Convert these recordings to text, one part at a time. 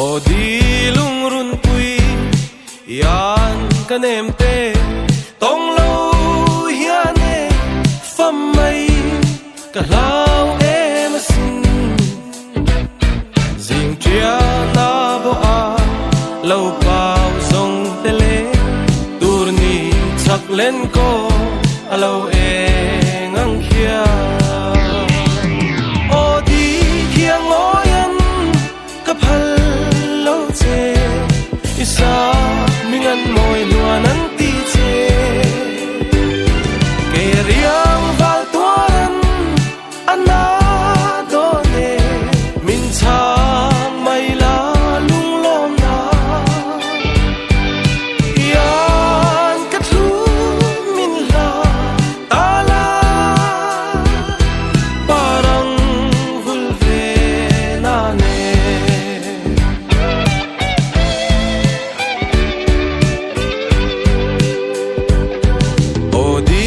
Aw di lungrunpui ian ka nem te tawng lo hian e fam mai ka hlau em asin. Zing ṭian a bawh a lo pau zawng te le tur ni chak len kaw a lo eng ang khian. Aw di khiang ngawian ka phal lo che, i sa ming an mawi hluan an ti che. Ke riang val tuaran A na dawn e, min chhang mai la lunglawm na. Ian ka thlu min hla ta la, parang vul ve na ne. Aw di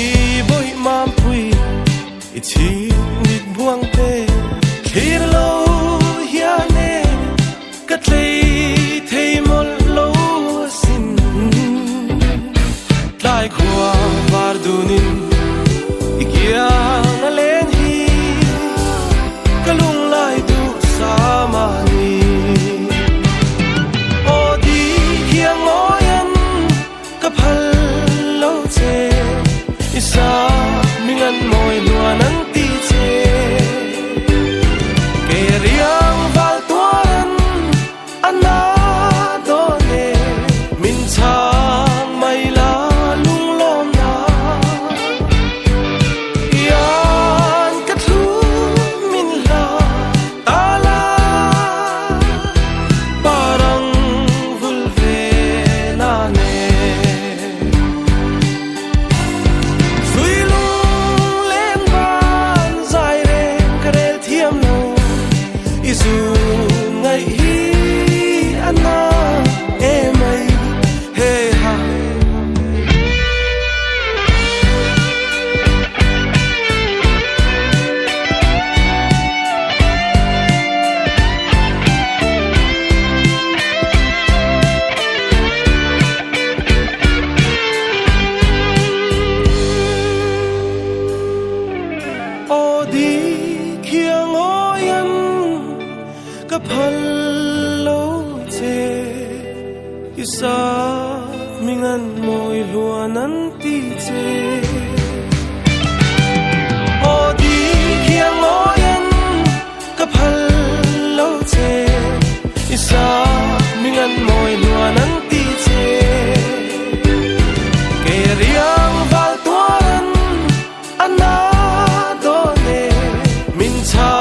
bawih mampui. I chhingmit buang te thlir lo hian e ka tlei thei mawlh lo asin. Tlai khua var dunin i kiang a len hi ka lunglai duh sa mahni. Aw di khiang ngawian Ka phal lo che, i sa ming an mawi hluan an ti che. Ke riang val tuaran a na dawn e, min chhang mai la lunglawm na. Ian ka thlu min hla ta la, parang vul ve na ne. Zui lung len van zai reng ka rel thiam lo, i zun ngaih hi a na emai he ha. Aw di khiang awian ka phal lo che, i sa ming an mawi hluan an ti che. Aw di khiang awian Ka phal lo che, i sa ming an mawi hluan an ti che. Ke riang val tuaran a na dawn e, min chhang.